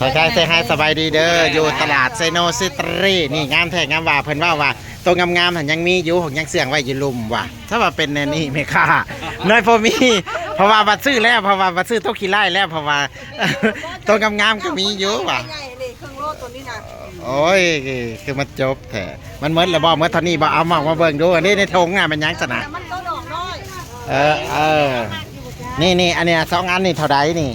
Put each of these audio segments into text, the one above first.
ທັກທາຍເຊຮາຍສະບາຍດີເດີ ຢູ່ຕະຫຼາດໄຊໂນຊິຕຣີ ນີ້ງາມແທ້ງາມວ່າ ເພິ່ນເວົ້າວ່າໂຕງາມໆຫັ້ນຍັງມີຢູ່ ຍັງເຊື່ອງໄວ້ຢູ່ລຸ່ມວ່າ ຖ້າວ່າເປັນແນວນີ້ແມ່ຄ້ານ້ອຍພໍມີ ເພາະວ່າບັດຊື້ແລ້ວ ເພາະວ່າບັດຊື້ໂຕຂີ້ລ້າຍແລ້ວ ເພາະວ່າໂຕງາມໆກໍມີຢູ່ວ່າ ໃຫຍ່ນີ້ເຄິ່ງໂລໂຕນີ້ນະ ໂອ້ຍ ຄືມັນຈົບແທ້ ມັນໝົດແລ້ວບໍ່ ໝົດເທົ່ານີ້ບໍ່ ເອົາມາ ມາເບິ່ງດູ ອັນນີ້ໃນຖົງນະແມ່ນຫຍັງຊັ້ນນະ ເອີ ເອີ ນີ້ໆ ອັນນີ້ສອງອັນນີ້ເທົ່າໃດນີ້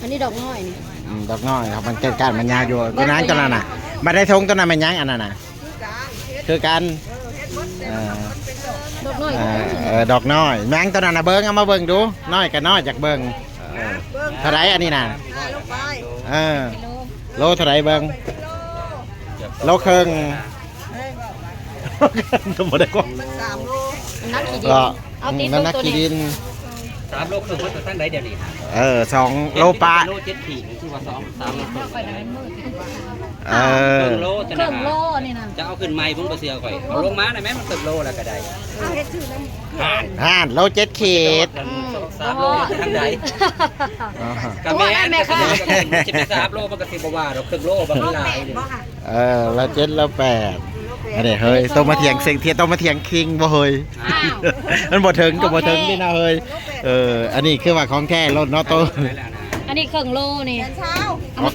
ອັນນີ້ດອກນ້ອຍນີ້ ອືມ ດອກນ້ອຍ ມັນກ້ານມັນຍາວຢູ່ ຄືນາງຕົວນັ້ນນະ ບັດໃນຖົງຕົວນັ້ນແມ່ນຫຍັງ ອັນນັ້ນນະ ຄືກັນ ເອີ ດອກນ້ອຍ ເອີ ເອີ ດອກນ້ອຍ ນາງຕົວນັ້ນນະ ເບິ່ງ ເອົາມາເບິ່ງດູ ນ້ອຍກໍນ້ອຍ ຢາກເບິ່ງ ເອີ ເທົ່າໃດອັນນີ້ນະ ເອີ ໂລເທົ່າໃດເບິ່ງ ໂລເຄິ່ງ ກໍບໍ່ໄດ້ກວ່າ ສາມໂລ ໜັກຂີ້ດິນ ເອົາຕິດລົງໂຕນີ້ ໜັກຂີ້ດິນ ສາມໂລເຄິ່ງ ມັນໄປທາງໃດດຽວນີ້ ເອີ ສອງໂລປາຍ ໂລເຈັດຂີດ ຄືວ່າສອງ ສາມໂລເຄິ່ງ ເອີ ເຄິ່ງໂລ ເຄິ່ງໂລນີ້ນະ ຈະເອົາຂຶ້ນໃໝ່ ເບິ່ງບໍ່ເຊື່ອຂ້ອຍ ເອົາລົງມາໄດ້ແມ່ນ ມັນເຄິ່ງໂລແລ້ວກໍໄດ້ ເອົາເຮັດຊື່ນຳ ຫັ້ນ ຫັ້ນ ໂລເຈັດຂີດ ອືມ ສາມໂລໄປທາງໃດ ກໍແມ່ນ ແມ່ນ ກໍຄື ຊິໄປສາມໂລ ມັນກໍຊິບໍ່ວ່າດອກ ເຄິ່ງໂລ ມັນຫຼາຍ ເອີ ລະເຈັດລະແປດ ອັນນີ້ເຮີ້ຍ ໂຕມາຖຽງເສັງ ໂຕມາຖຽງຄິງບໍ່ເຮີ້ຍ ອ້າວ ມັນບໍ່ເຖິງກໍບໍ່ເຖິງນີ້ນະເຮີ້ຍ ເອີ ອັນນີ້ຄືວ່າຂອງແທ້ໂລດເນາະໂຕ ອັນນີ້ເຄິ່ງໂລນີ້ ເອົາມາ